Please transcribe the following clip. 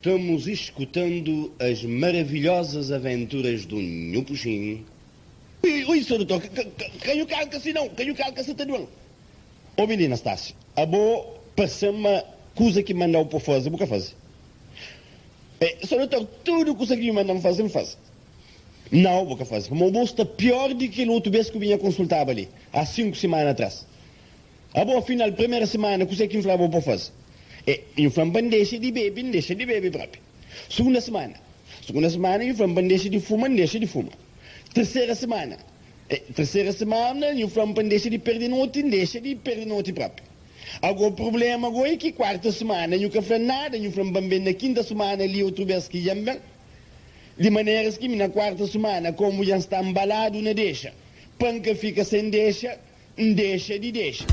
Estamos escutando as maravilhosas aventuras do Nhu Puxin. Ui, ui, Sr. Doutor, ka nhu kalka si nau, ka nhu kalka sa ta duen. Ô minina Stásia, abo parse-m ma kuza ki N manda-u po faze, bu ka faze. Eh, Sr. Doutor, tudu kuza ki nhu manda-m faze, N faze. Nau, bu ka faze, pamodi bo sta pior di kel otu bes ki bu binha konsultaba li, há sinku simana atras. Abo afinal primera semana kuse ki N fla bo pa faze? E, nhu fla-m pa N dexa di bebe, N dexa di bebe propi. Sugunda semana, sugunda semana nhu fla-m pa N dexa di fuma, N dexa di fuma. Tersera semana, e, tersera semana nhu fla-m pa N dexa di perde noti, N dexa di perde noti propi. Ago prublema go e ki kuarta semana nhu ka fla nada, nhu fla-m pa N ben na kinta semana li otru bes ki dja N ben. Di maneras ki mi na kuarta semana komu dja N sta nbaladu na dexa, pa N ka fika sen dexa, N dexa di dexa.